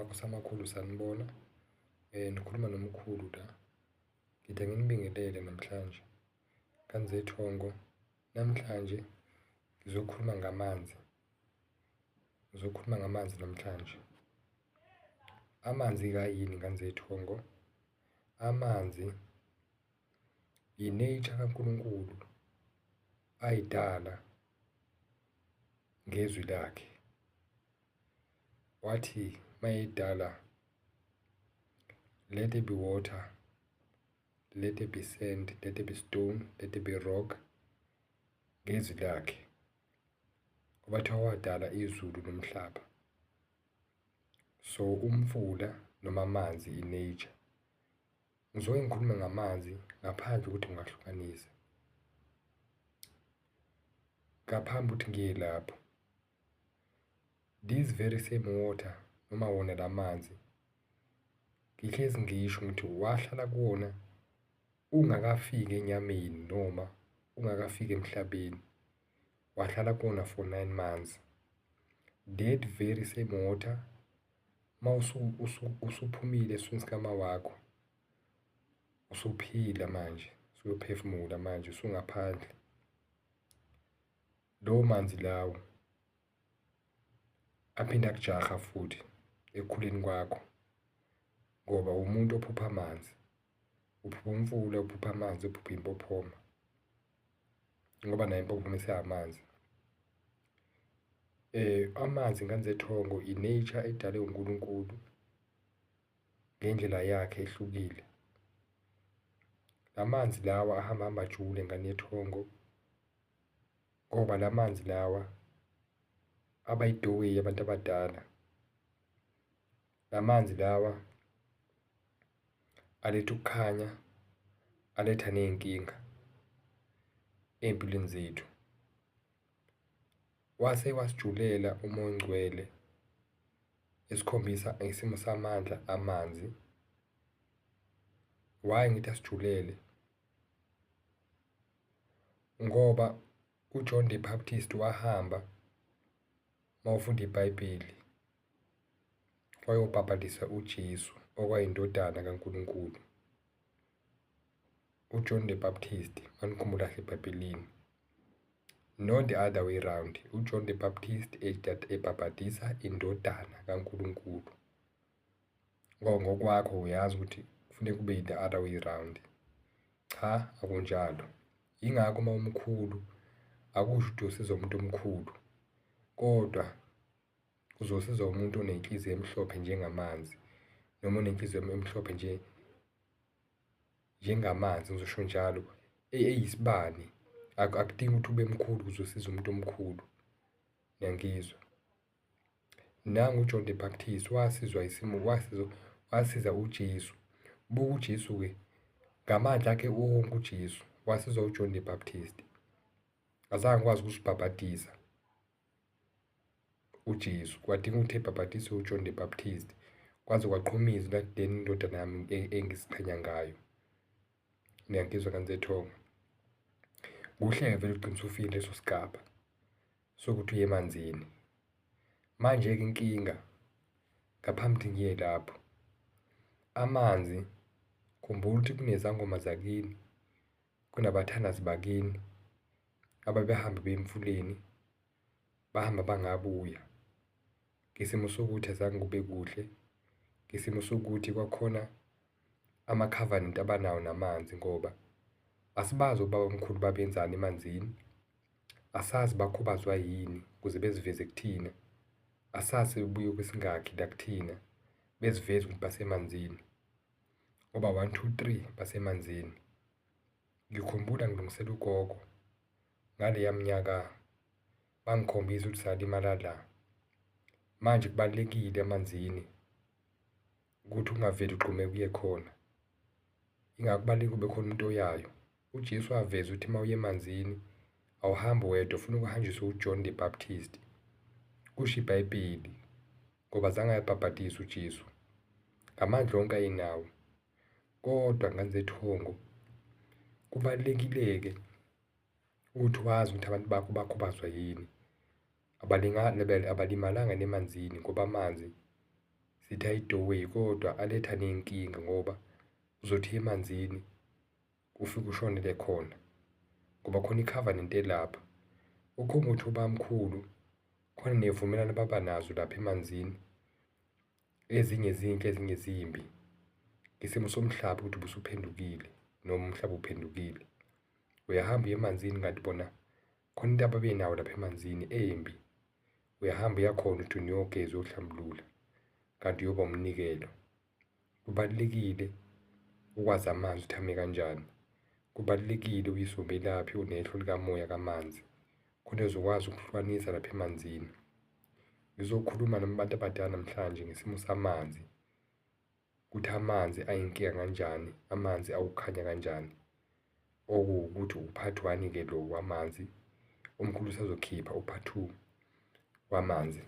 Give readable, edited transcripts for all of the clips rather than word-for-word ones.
Makhosi amakhulu, sanibona. Nikhuluma nomkhulu la. Ngithi anginibingelele namhlanje. Ngane zethongo, namhlanje ngizokhuluma ngamanzi, ngizokhuluma ngamanzi namhlanje. Amanzi-ke ayini ngane zethongo? Amanzi i-nature kaNkulunkulu ayidala ngezwi lakhe. Wathi mayedala, let there be water, let there be sand, let there be stone, let there be rock, ngezwi lakhe. Ngoba kuthiwa wadala izulu nomhlaba. So, umfula noma amanzi i-nature. Ngizoke ngikhulume ngamanzi ngaphandle kokuthi ngiwahlukanise. Ngaphambi ukuthi ngiye lapho, this very same water noma wona la manzi, ngihlezi ngisho ngithi wahlala kuwona ungakafiki enyameni noma ungakafiki emhlabeni, wahlala kuwona for 9 months. That very same water, usuphumile esiswini sikama wakho, usuphila manje, usuyophefumula manje, usungaphandle, lawo manzi lawo aphinde akujaha futhi ekukhuleni kwakho, ngoba umuntu ophupha amanzi, uphupha umfula, uphupha amanzi, uphupha impophoma, ngoba nayo impophoma iseyamanzi. Amanzi, ngane zethongo, i-nature edalwe uNkulunkulu ngendlela yakhe ehlukile. La manzi lawa ahamba hamba ajule, ngane yethongo, ngoba la manzi lawa abayi-doorway abantu abadala. La manzi lawa aletha ukukhanya, aletha ney'nkinga ey'mpilweni zethu. Wase wasijulela uMoya oNgcwele esikhombisa isimo samandla amanzi. Why ngithi asijulele? Ngoba uJohn the Baptist wahamba, uma ufunda iBhayibheli, wayobhabhadisa uJesu okwayindodana kaNkulunkulu. UJohn the Baptist, manikhumbula kahle eBhayibhelini, not the other way round. UJohn the Baptist ebhabhadisa indodana kaNkulunkulu. Ngoba ngokwakho uyazi ukuthi kufuneka kube the other way round. Cha, akunjalo. Yingakho uma umkhulu akusho ukuthi uyosiza umuntu omkhulu, kodwa uzosiza umuntu onenhliziyo emhlophe njengamanzi, noma onenhliziyo emhlophe nje njengamanzi, ngizosho njalo, eyisibani. Akudingi ukuthi ube mkhulu ukuze usize umuntu omkhulu, niyangizwa? Nangu uJohn the Baptist wasizwa isimo, wasizwa, wasiza uJesu. Buka uJesu-ke ngamandla akhe wonke, uJesu wasizwa uJohn the Baptist. Azange akwazi ukusibhabhadisa uJesu, kwadinga ukuthi ebhabhadiswe uJohn the Baptist, kwaze kwaqhuma izwi lathi, lena indodana yami engiziqhenya ngayo. Niyangizwa, ngane zethongo? Kuhle-ke vele ugcine usufike leso sigaba sokuthi uye emanzini. Manje-ke inkinga, ngaphambi ukuthi ngiye lapho, amanzi, khumbula ukuthi kunezangoma zakini, kunabathandazi bakini ababehamba beye emfuleni, bahamba bangabuya ngesimo sokuthi azange kube kuhle, ngesimo sokuthi kwakhona ama-covenant abanawo namanzi, ngoba asibazi obabamkhulu babenzani emanzini, asazi bakhubazwa yini ukuze beziveze kuthina, asazi sebebuye kwesingakhi la kuthina beziveze ukuthi basemanzini, ngoba one, two, three basemanzini. Ngikhumbula ngilungisela ugogo ngaleya minyaka, bangikhombisa ukuthi salimala la. Manje kubalulekile emanzini ukuthi ungaveli ugxume kuye khona. Ingakho kubalulekile kube khona umuntu oyayo. UJesu waveza ukuthi uma uya emanzini awuhambi wedwa, ufuna ukuhanjiswe uJohn the Baptist. Kusho iBhayibheli, ngoba azange ayabhabhadiswa uJesu ngamandla onke ayenawo. Kodwa ngane zethongo, kubalulekile-ke ukuthi wazi ukuthi abantu bakho bakhubazwa yini. Abalimalanga yini emanzini, ngoba amanzi Sithi ayi-doorway kodwa aletha ney'nkinga ngoba uzothi emanzini ufike ushonele khona ngoba khona i-covenant elapha. Ukhomba ukuthi ubamkhulu khona ney'vumelwano ababa nazo lapha emanzini, ezinye zinhle, ezinye zimbi. Isimo somhlaba ukuthi ubusuphendukile noma umhlaba uphendukile. Uyahamba uye emanzini kanti bona khona into ababenayo lapha emanzini embi. Uyahamba uyakhona ukuthi uyogeza uyohlambulula, kanti uyoba umnikelo. Kubalulekile ukwazi amanzi ukuthi ame kanjani. Kubalulekile uyiswe umelaphi onehlo likamoya kamanzi, khona ezokwazi ukuhlukanisa lapha emanzini. Ngizokhuluma nabantu abadala namhlanje ngesimo samanzi, ukuthi amanzi ayinkinga kanjani, amanzi awukukhanya kanjani. Okuwukuthi u-part one-ke lo wamanzi, umkhulu usazokhipha u-part two wamanzi.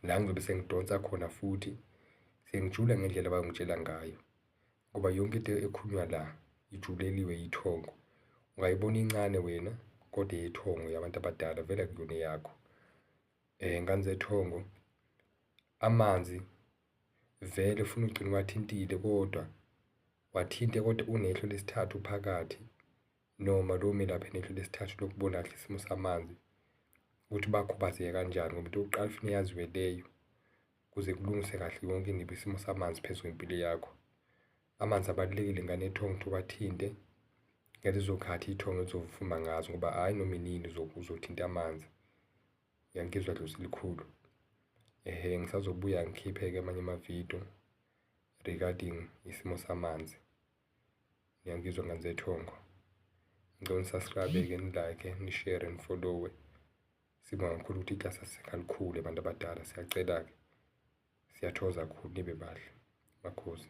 La ngizobe sengidonsa khona futhi sengijula ngendlela abangitshela ngayo, ngoba yonke into ekhulunywa la ijuleliwe yithongo. Ungayibona incane wena kodwa eyethongo yabantu abadala vele akuyona eyakho. Ngane zethongo, amanzi vele funa ugcine uwathintile kodwa wathinte kodwa unehlo lesithathu phakathi noma lowo melaphi enehlo lesithathu lokubona kahle isimo samanzi ukuthi bakhubazeke kanjani ngoba into yokuqala ufuna yaziwe leyo ukuze kulungise kahle yonke indaba isimo samanzi phezu kwempilo yakho. Amanzi abalulekile ngane ethongo ukuthi uwathinte ngalezo khathi ithongo elizovuma ngazo ngoba hhayi noma inini uzothinta amanzi. Uyangizwa dlozi elikhulu? Ehhe, ngisazobuya ngikhiphe-ke amanye amavidiyo regarding isimo samanzi. Niyangizwa ngane zethongo? Ngicela ni-subscribe-ke, ni-like, ni-share, ni-follow-we. Sibonga kakhulu ukuthi iklasi alikhule bantu abadala, siyacela-ke, siyathokoza kakhulu, nibe bahle. Makhosi.